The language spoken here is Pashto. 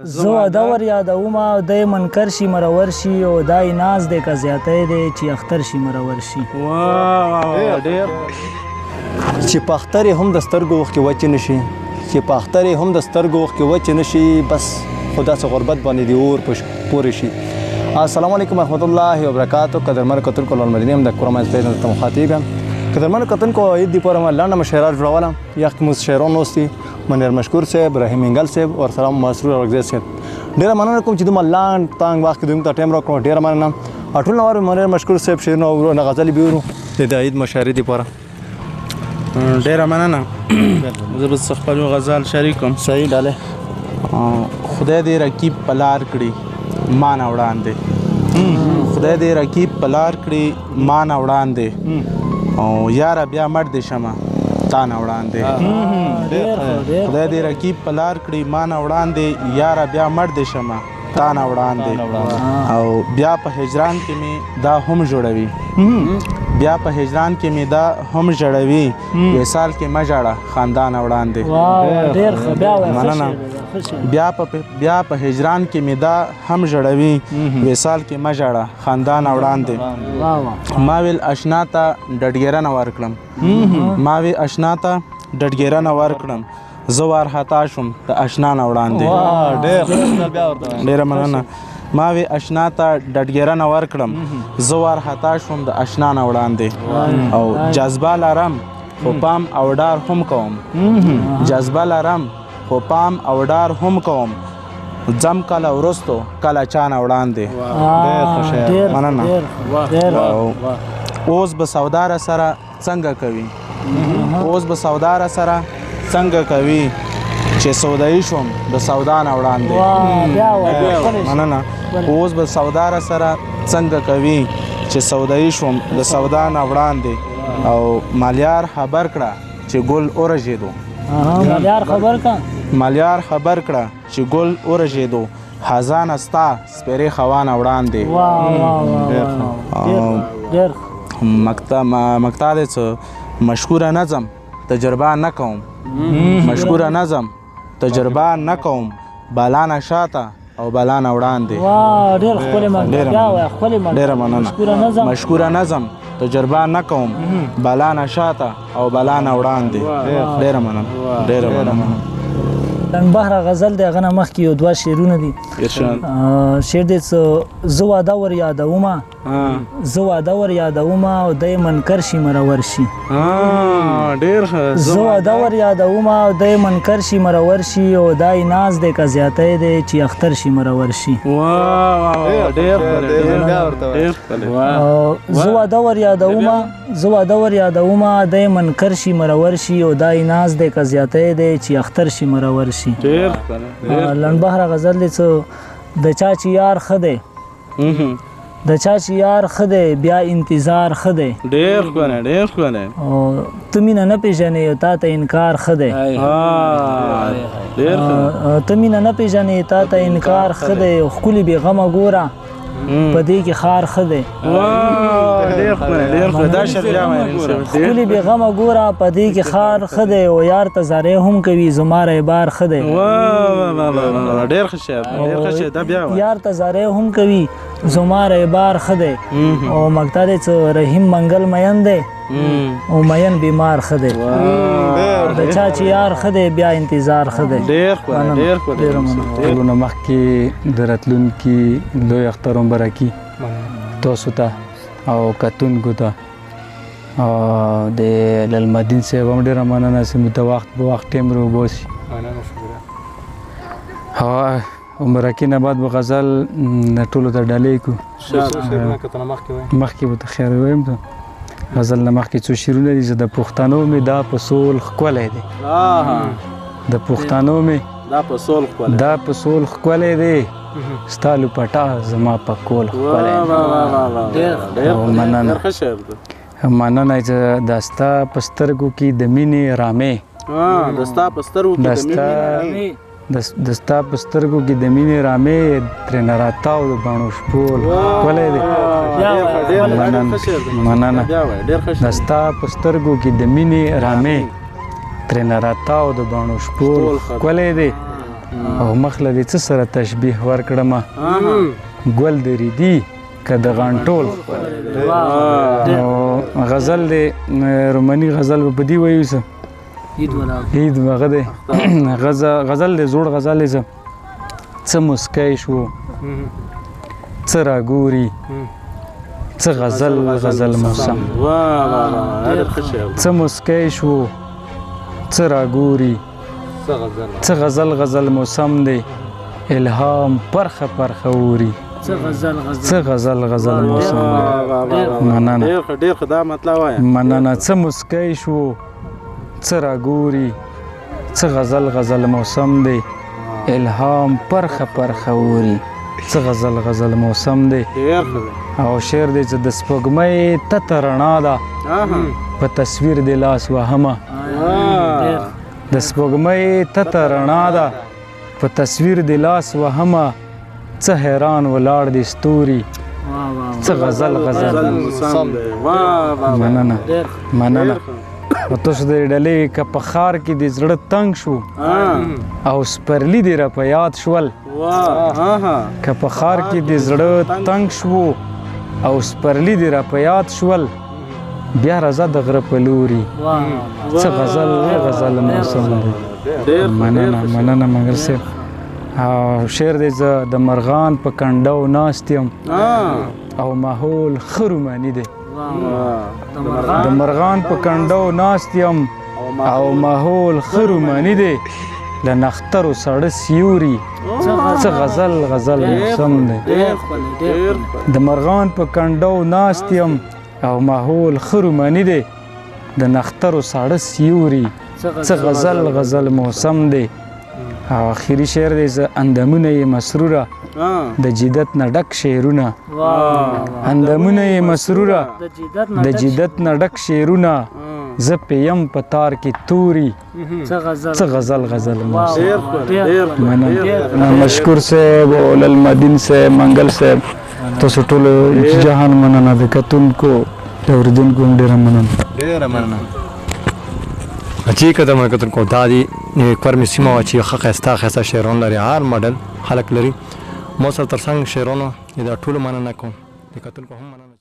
زه وعده ور یادوم او دی منکر شي مرور شي او دا یې ناز دی که زیاتی دی چې اختر شي مرور شي. واه ډیر. چې په اختر یې هم د سترګو اوښکې وچې نه شي، چې په اختر یې هم د سترګو اوښکې وچې نه شي، بس خو داسې غربت باندې دې اور پورې شي. السلام علیکم ورحمت الله وبرکاتو. قدرمن کتونکو، لال مدینه هم د کورمه پیژن ته مخاطب یم. قدرمن کتونکو، عید دی پورې ما لنډه مشاعره جوړوله. یخ کې مو شاعران لوستي، منیر مشکور صاحب، رحیم منګل صاحب او سلام مسرور اورکزی صاحب. ډیره مننه کوم چې دومره لنډ تنګ وخت کې دوی ته ټایم راکړو، ډیره مننه. ټول نور منیر مشکور صاحب شعرونه او غزلې بیورو د عید مشاعرې دی پورې. ډیره مننه. زه به خپل غزل شریک کوم. صحیح ډاله. خدای دې رقیب پلار کړي ما نه وړاندې، خدای دې رقیب پلار کړي ما نه وړاندې، او یاره بیا مړ دې شمه تا نه وړاندې. خدای دې رقیب پلار کړي ما نه وړاندې، یاره بیا مړ دې شمه تا نه وړاندې. او بیا په هجران کې می دا هم جوړوي، بیا په هجران کې می دا هم جوړوي، وصال کې مه ژاړه خاندان وړاندې. ډیر ښه، بیا مننه. بیا په هجران کې می دا هم ژړوي، وصال کې مه ژاړه خاندان وړاندې. ما ویل اشنا ته ډډګیرنه ورکړم، ما وی اشنا ته ډډګیرنه ورکړم، زه وار خطا شوم د اشنا نه وړاندې. ډېره مننه. ما وی اشنا ته ډډګیرنه ورکړم، زه وار خطا شوم د اشنا نه وړاندې. او جذبه لرم خو پام او ډار هم کوم، جذبه لرم خو پام او ډار هم کوم، ځم کله وروستو کله چا نه وړاندې. مننه. اوس به سودا سره څنګه کوي، اوس به سودا سره څنګه کوي، چې سودایي شوم د سودا نه وړاندې. مننه. اوس به سودا سره څنګه کوي، چې سودایي شوم د سودا نه وړاندې. او مالیار خبر کړه چې ګل اورژېدو، مالیار خبر کړه، مالیار خبر کړه چې ګل اورژېدو، خزانه ستا سپېرې خوانه وړاندې. مکتا دی څه مشهوره نظم تجربه نه کوم، مشهوره نظم تجربه نه کوم، بالانه شاته او بالانه وړاندې. ډېر ښکلی مکتب، ډېره مننه. مشهوره نظم تجربه نه کوم، بالانه شاته او بالانه وړاندې. ډېره مننه، ډېره مننه. بهره غزل دی، هغه نه مخکې یو دوه شعرونه دي. شعر دی څه زه وعده ور یادومه، زه وعده ور یادومه او دی منکر شي مرور شي. ډېر ښه. زه وعده ور یادومه او دی منکر شي مرور شي، او دا یې ناز دی که زیاتی دی چې اختر شي مرور شي. ډېر ښه. زه وعده ور یادومه، زه وعده ور یادومه دی منکر شي مرور شي، او دا یې ناز دی که زیاتی دی چې اختر شي مرور شي. لنډبهره غزل دی څه د چا چې یار ښه دی، د چا چې یار ښه دی بیا انتظار ښه دی. ډېر ښکلی، ډېر ښکلی. او ته مینه نه پېژنې او تا ته انکار ښه دی. ته مینه نه پېژنې تا ته انکار ښه دی، او ښکلي بې غمه ګوره په دې کې خار ښه دی. ښکلي بې غمه ګوره په دې کې خار ښه دی، او یار ته زارۍ هم کوي زما ریبار ښه دی. ډېر ښه شعر، ډېر ښه شعر. دا بیا یار ته زارۍ هم کوي زما ریبار ښه دی. او مکتا دی څه رحیم منګل مین دی، او مین بیمار ښه دی. د چا چې یار ښه دی بیا انتظار ښه دی. ډېر ښکلی، ډېر ښکلی. ټولو مخکې د راتلونکي لوی اختر مبارکي تاسو ته او کتونکو ته. د للمدین صاحب هم ډېره مننه چې موږ ته وخت په وخت ټایم راوباسي. مبارکي نه بعد به غزل ټولو ته ډالۍ کړو. مخکې به ته خیر ووایم. ته غزل نه مخکې څو شعرونه دي چې د پښتنو مې دا په سول ښکلی دی، د پښتنو مې دا په سول ښکلی، دا په سول ښکلی دی، ستا لوپټه زما په کول ښکلی دی. مننه، مننه چې د ستا په سترګو کې د مینې رامې، د ستا په سترګو کې د مینې رامې، د ستا په سترګو کې د مینې رامې ترېنه راتاو د بڼو شپول ښکلی دی. مننه. د ستا په سترګو کې د مینې رامې ترېنه راتاو د بڼو شپول ښکلی دی، او مخ له دې څه سره تشبیه ورکړم؟ ګل د ریدي که د غانټول. او غزل دی، روماني غزل به په دې وایو څه عید هغه دی، غزل دی، زوړ غزل دی. څه مسکی شو، څه راګوري، څه غزل غزل موسم. څه مسکی شو، څه راګوري، څه غزل غزل موسم دی، الهام پرخه پرخه اوري، څه غزل غزل موسم دی. مننه، ډېر ښه دا مطلب وایه. مننه. څه مسکی شو، څه راګوري، څه غزل غزل موسم دی، الهام پرخه پرخه اوري، څه غزل غزل موسم دی. او شعر دی چې د سپوږمۍ تته رڼا ده، په تصویر دی لاس وهمه. د سپوږمۍ تته رڼا ده، په تصویر دی لاس وهمه، څه حیران ولاړ دي ستوري، څه غزل غزل. مننه، مننه. او تاسو د ډلې که په ښار کې د زړه تنګ شو او سپرلي دې را په یاد شول، که په ښار کې د زړه تنګ شو او سپرلي دې را په یاد شول، بیا راځه د غره په لوري، څه غزل غزل موسم دی. مننه، مننه منګل صاحب. او شعر دی، زه د مرغان په کنډو ناست یم او ماحول ښه روماني دی. د مرغان په کنډو ناست یم او ماحول ښه روماني دی، له نخترو ساړه سیوري، څه غزل غزل موسم دی. د مرغان په کنډو ناست یم او ماحول ښه روماني دی، د نخترو ساړه سیوري، څه غزل غزل موسم دی. او اخري شعر دی، زه اندامونه یې مسروره د جدت نه ډک شعرونه، اندامونه یې مسروره د جدت نه ډک شعرونه، زه پیم په تار کې توري، څه غزل غزل موسم. مننه مشکور صاحب او للمدین صاحب، منګل صاحب، تاسو ټولو جهان مننه، د کتونکو د اورېدونکو هم ډېره مننه. ډېره مننه. چې قدرمن کتونکو، دا دي کورمې سیمه وه چې ښه ښایسته ښایسته شعرونه لري، هر ماډل خلک لري. مو سره ترڅنګ شعرونو دا ټولو مننه کوم، د کتونکو هم مننه.